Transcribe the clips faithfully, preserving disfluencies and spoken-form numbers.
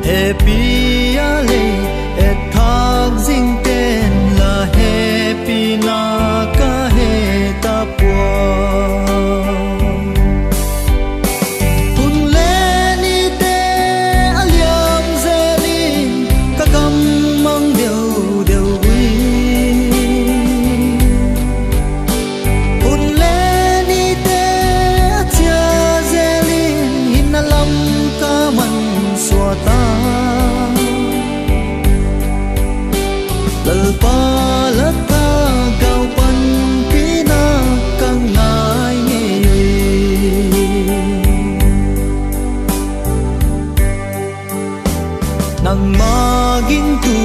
Hepi a lei etthâk zingte'n la hepina ka he ta pua. Hun le nite a liam zel in ka gam mang deu deu ui. Hun le nite a chia zel in hinna lam ka man suat a. Lalpa la thagau panpina ka ngai ngei ui. Nangma gingtu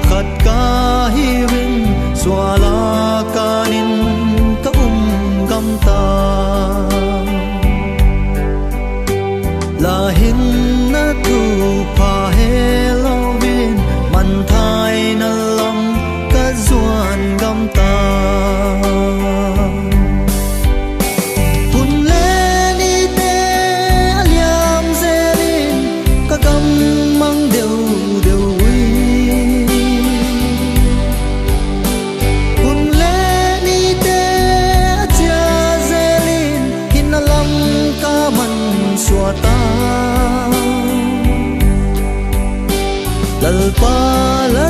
khat ka hiu in, sual a kân in ka um gam ta. La hinna thupha helo in, manthaina lam ka zuan gam ta. Hun le nite a liam zel in ka gam mang deu deu ui. Hun le nite a chia zel in hinna lam ka man suat a. Lalpa la